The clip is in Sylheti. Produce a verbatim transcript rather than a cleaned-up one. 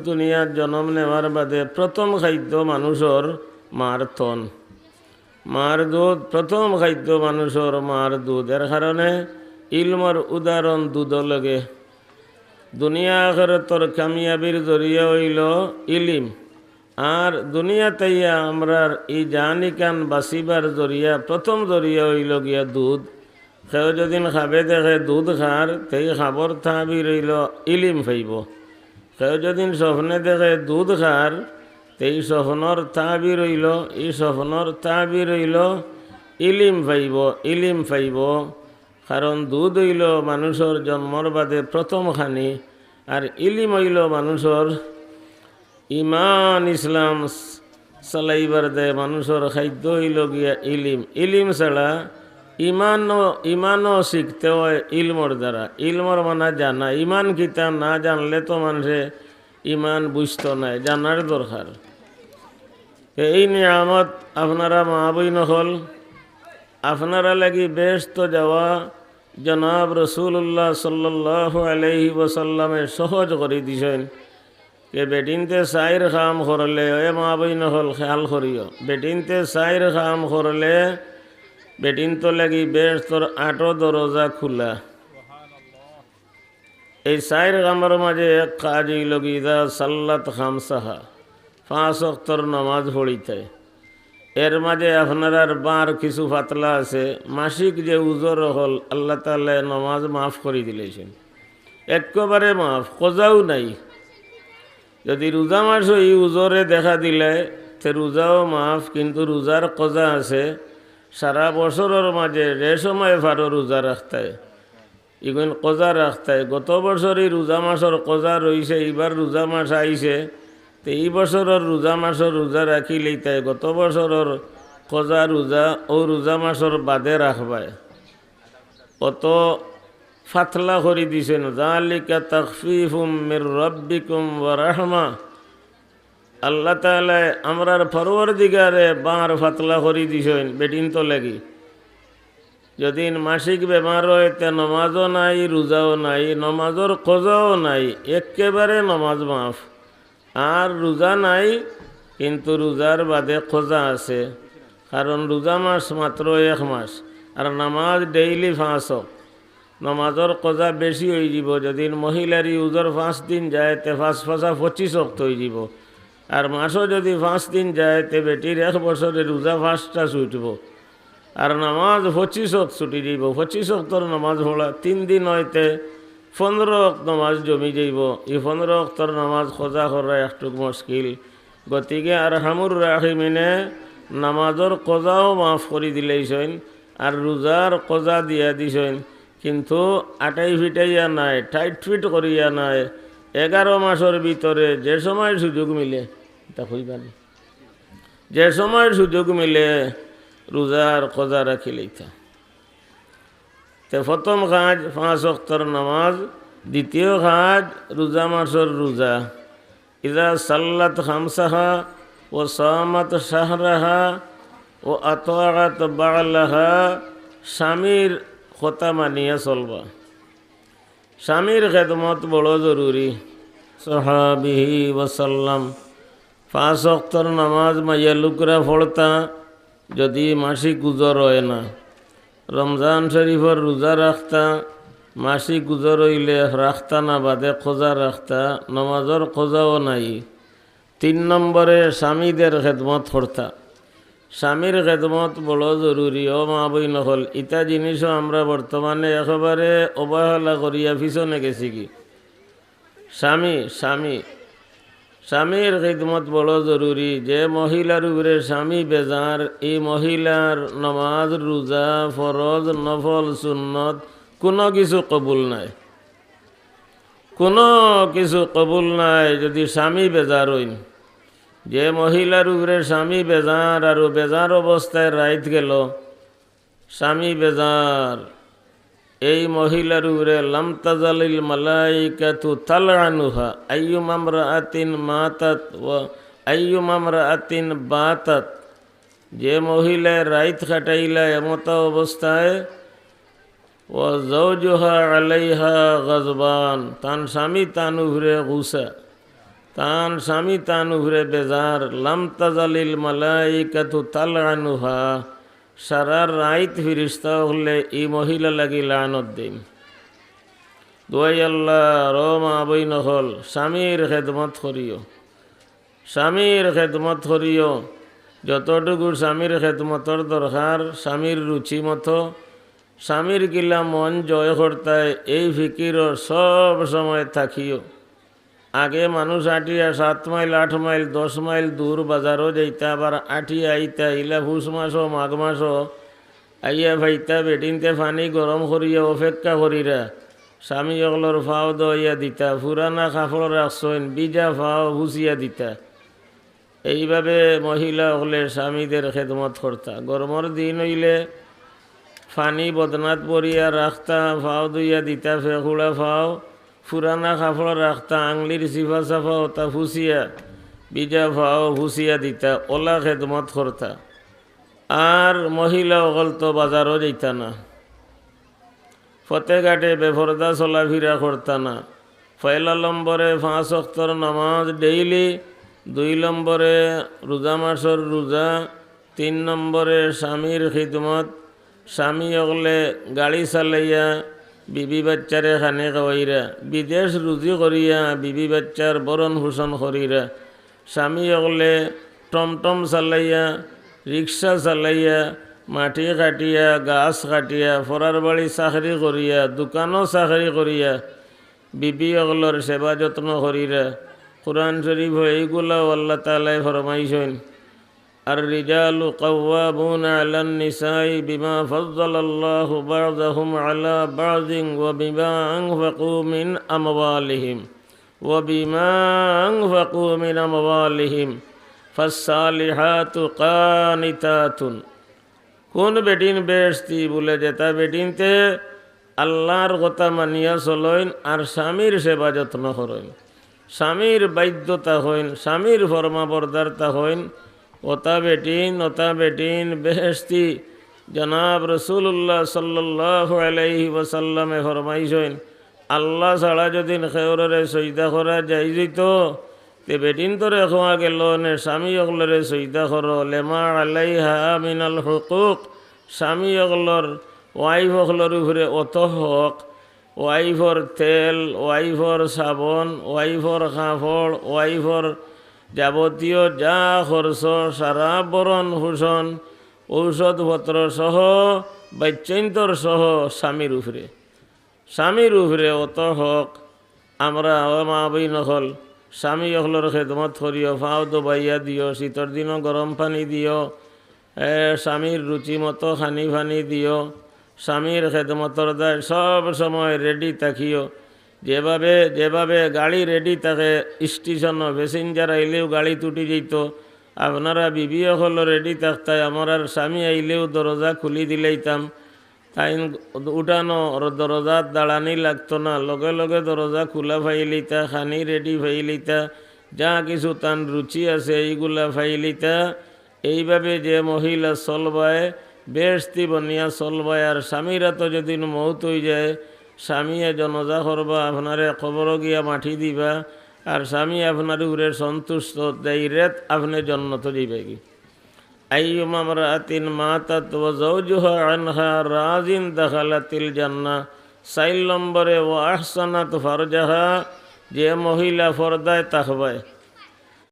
দুনিয়াত জনম নেওয়ার বাদে প্রথম খাদ্য মানুষর মার তন, মার দুধ, প্রথম খাদ্য মানুষর মার দুধ। এর কারণে ইলমর উদাহরণ দুধ লগে। দুনিয়া আখেরাতর কামিয়াবির জরিয়া অইলো ইলিম, আর দুনিয়াত আইয়া আমরার ই জাহানিকান বাচিবার জরিয়া, প্রথম জরিয়া অইলো গিয়া দুধ। কেউ যদিন খাবে দেখে দুধ খার, তেই খাবর তাবির অইলো ইলিম পাইবো। কেউ যদিন স্বপ্নে দেখে দুধ খার, তেই স্বপ্নর তাবির অইলো, ই স্বপ্নর তাবির অইলো ইলিম পাইবো, ইলিম পাইবো। কারণ দুধ অইলো মানুষর জন্মর বাদে প্রথম খানি, আর ইলিম অইলো মানুষর ইমান ইসলাম চালাইবার দায়। মানুষর খাদ্য অইলো গিয়া ইলিম। ইলিম ছাড়া ইমানও, ইমানও শিখতে অয় ইলমর দ্বারা। ইলমর মানা জানা। ইমান কিতা না জানলে তো মানষে ইমান বুঝতো নায়, জানার দরকার। এই নিয়ামত আপনারা মা বইন অকল, আপনারা লাগি বেহেস্তো যাওয়া জনাব রাসুলুল্লাহ সাল্লাল্লাহু আলাইহি ওয়াসাল্লামে সহজ করি দিছইন। তে বেটিন্তে চাইর কাম করলে, এ মা বইন অকল খেয়াল করিও, বেটিন্তে চাইর কাম করলে বেটিন্তর লাগি বেহেস্তর আটো দরজা খুলা। এই চাইর কামর মাঝে এক কাজ অইলো গি, ইজা সাল্লাত খামসাহা, পাঁচ ওয়াক্তর নামাজ পড়িতায়। এর মাঝে আপনারার বার কিছু ফাতলা আছে, মাসিক যে উজর অকল আল্লাহ তাআলায় নামাজ মাফ করি দিলাইছইন, একেবারে মাফ, কজাও নাই। যদি রোজা মাসও ই উজরে দেখা দিলে, তে রোজাও মাফ, কিন্তু রোজার কজা আছে। সারা বছরর মাঝে যে সময় পারো রোজা রাখতায়, ইগুন কজা রাখতায়। গত বছর ই রোজা মাসর কজা রইছে, ইবার রোজা মাস আইছে, তে ই বছরর রোজা মাসর রোজা রাখিলাইতায়। গত বছরর কজা রোজা অউ রোজা মাসর বাদে রাখবায়। অত ফাতলা করি দিছইন, যালিকা তাখফিফুম মির রাব্বিকুম ওয়া রাহমা। আল্লাহ তাআলায়, আমরার পরওয়ারদিগারে বার ফাতলা করি দিছইন বেটিন্তর লাগি। যদিন মাসিক বেমার অয়, তে নমাজও নাই, রোজাও নাই, নমাজর কজাও নাই, একেবারে নমাজ মাফ। আর রোজা নাই, কিন্তু রোজার বাদে কজা আছে, কারণ রোজা মাস মাত্র এক মাস, আর নামাজ ডেইলি পাঁচ ওয়াক্ত। নমাজর কজা বেশি অইযিবো। যদিন মহিলার ই উজর পাঁচ দিন যায়, তে পাঁচ পাঁচা পঁচিশ ওয়াক্ত অইযিবো। আর মাসও যদি পাঁচ দিন যায়, তে বেটির এক বছরে রোজা পাঁচটা ছুটবো। আর নামাজ পঁচিশ ওয়াক্ত ছুটি যাইবো। পঁচিশ ওয়াক্তর নামাজ পড়া তিন দিন অইতে পনেরো ওয়াক্ত নামাজ জমি যাইবো। ই পনেরো ওয়াক্তর নামাজ কজা করা একটুক মুশকিল। গতিকে আরহামুর রাহিমিনে নামাজর কজাও মাফ করি দিলাইছইন, আর রোজার কজা দিয়া দিছইন। কিন্তু আটাই ফিটাইয়া নায়, টাইট ফিট করিয়া নায়। এগারো মাসর ভিতরে যে সময় সুযোগ মিলে, ইতা কইবানি, যে সময় সুযোগ মিলে রোজার কজা রাখিলাইতা। তে প্রথম কাজ পাঁচ ওয়াক্তর নামাজ, দ্বিতীয় কাজ রোজা মাসর রোজা। ইজা সাল্লাত খামসাহা ওয়া সামাত শাহরাহা ওয়া আতাআত বালাহা, স্বামীর কথা মানিয়া চলবা। স্বামীর খেদমত বড় জরুরি। সাহাবিহি ওয়াসাল্লাম। পাঁচ ওয়াক্তর নামাজ মাইয়া লুকরা পড়তা, যদি মাসিক উজর অয় না। রমজান শরীফর রোজা রাখতা, মাসিক উজর অইলে রাখতা না, বাদে কজা রাখতা, নমাজর কজাও নাই। তিন নম্বরে স্বামীদের খেদমত করতা। স্বামীর খেদমত বড় জরুরি। ও মা বইন অকল, ইতা জিনিসও আমরা বর্তমানে একেবারে অবহেলা করিয়া পিছনে গেছিগি। স্বামী, স্বামী, স্বামীর খিদমত বড় জরুরি। যে মহিলার উপরে স্বামী বেজার, ই মহিলার নমাজ, রোজা, ফরজ, নফল, সুন্নত কুনু কিছু কবুল নায়, কুনু কিছু কবুল নায় যদি স্বামী বেজার অইন। যে মহিলার উপরে স্বামী বেজার আর বেজার অবস্থায় রাইত গেল, স্বামী বেজার, এই মহিলার উপরে লাম তাজালিল মালাইকাতু তালআনুহা আইয়ুমা ইমরাআতিন মাতাত ওয়া আইয়ুমা ইমরাআতিন বাতাত। যে মহিলায় রাইত কাটাইলা এমতা অবস্থায়, ওয়া যাওজুহা আলাইহা গাজবান, তান স্বামী তান উপরে গুসা, তান স্বামী তান উপরে বেজার, লাম তাজালিল মালাইকাতু তালআনুহা, সারা রাইত ফিরিস্তা অকলে ই মহিলা লাগি লানত দেইন। দোয়াই আল্লাহ, রো মা বইন অকল, স্বামীর খেদমত করিও, স্বামীর খেদমত করিও, যতটুকু স্বামীর খেদমতর দরকার, স্বামীর রুচি মতো, স্বামীর কিলা মন জয় করতায়, এই ফিকিরও সব সময় থাকিও। আগে মানুষ আটিয়া সাত মাইল, আট মাইল, দশ মাইল দূর বাজারো যাইতা, আবার আটিয়া আইতা, ইলা পুষ মাসো, মাঘ মাসো, আইয়া পাইতা বেটিন্তে পানি গরম করিয়া অপেক্ষা করিরা, স্বামী অকলর পাও ধইয়া দিতা, পুরানা কাপড় রাখছইন, ভিজা পাও পুছিয়া দিতা। এইভাবে মহিলা অকলে স্বামীদের খেদমত করতা। গরমর দিন অইলে পানি বদনাত ভরিয়া রাখতা, পাও ধইয়া দিতা, ফেকুড়া পাও, পুরানা কাপড় রাখতা, আংলির চিপা চাপা অতা পুছিয়া, ভিজা পাও পুছিয়া দিতা, অলা খেদমত করতা। আর মহিলা অকল তো বাজারো যাইতা না, পথে ঘাটে বেপর্দা চলাফিরা করতা না। পয়লা নম্বরে পাঁচ ওয়াক্তর নামাজ ডেইলি, দুই নম্বরে রোজা মাসর রোজা, তিন নম্বরে স্বামীর খিদমত। স্বামী অকলে গাড়ি চালাইয়া বিবি বাচ্চারে খানি খাওয়াইরা, বিদেশ রুজি করিয়া বিবি বাচ্চার ভরণ পোষণ করিরা। স্বামী অকলে টমটম চালাইয়া, রিক্সা চালাইয়া, মাটি কাটিয়া, গাছ কাটিয়া, ফরার বাড়ি চাকরি করিয়া, দোকানো চাকরি করিয়া, বিবি অকলর সেবা যত্ন করিরা। কোরআন শরীফ এইগুলাও আল্লাহ তাআলায় ফরমাইছইন, الرجال قوامون على النساء بما فضل الله بعضهم على بعض وبما أنفقوا من أموالهم وبما أنفقوا من أموالهم فالصالحات قانتات। কোন বেটিন বেহেশতি বুলে? যেতা বেটিন্তে আল্লাহর কথা মানিয়া চলইন আর স্বামীর সেবা যত্ন করইন, স্বামীর বাধ্যতা হইন, স্বামীর ফরমাবরদারতা হইন, অতা বেটিন, অতা বেটিন বেহেশতি। জনাব রাসূলুল্লাহ সাল্লাল্লাহু আলাইহি ওয়াসাল্লামে ফরমাইছইন, আল্লাহ ছাড়া যদি কেউররে সইজদা করা জায়েজ অইতো, তে বেটিন্তরে কওয়া গেলো নে, স্বামী অকলরে সইজদা করো, লিমা আলাইহা মিনাল হুকুক, স্বামী অকলর, ওয়াইফ অকলর উপরে অত হক, ওয়াইফর তেল, ওয়াইফর সাবন, ওয়াইফর কাপড়, ওয়াইফর যাবতীয় যা খরচ, সারা ভরণ পোষণ, ঔষধপত্র সহ, বাচ্চাইন্তর সহ স্বামীর উপরে। স্বামীর উপরে অত হক। আমরা, ও মা বইন অকল, স্বামী অকলর খেদমত করিও, পাও দবাইয়া দিও, শীতর দিনও গরম পানি দিও, এ, স্বামীর রুচি মতো খানি পানি দিও, স্বামীর খেদমতর দায় সব সময় রেডি থাকিও। যেভাবে, যেভাবে গাড়ি রেডি থাকে, স্টেশনও প্যাসেঞ্জার আইলেও গাড়ি তুটি যাইতো, আপনারা বিবি অকলও রেডি থাকতায়, আমরার স্বামী আইলেও দরজা খুলি দিলাইতাম। তাইন উঠানো র-, দরজাত দাঁড়ানি লাগতো না, লগে লগে দরজা খুলা পাইলিতা, খানি রেডি পাইলিতা, যা কিছু তান রুচি আছে এইগুলা পাইলিতা। এইভাবে যে মহিলা চলবায়, বেহেশতি বনিয়া চলবায়, আর স্বামীর আতো যদি মউত অই যায়, স্বামীয়ে জনাজা করবা, আপনারে কবরো গিয়া মাটি দিবা, আর স্বামী আপনার উপরে সন্তুষ্ট, direct আপনে জন্নতো যাইবাগি। أيما امرأة ماتت وزوجها عنها راض دخلت الجنة। চাইর নম্বরে, وأحصنت فرجها, যে মহিলা পর্দায় থাকবায়,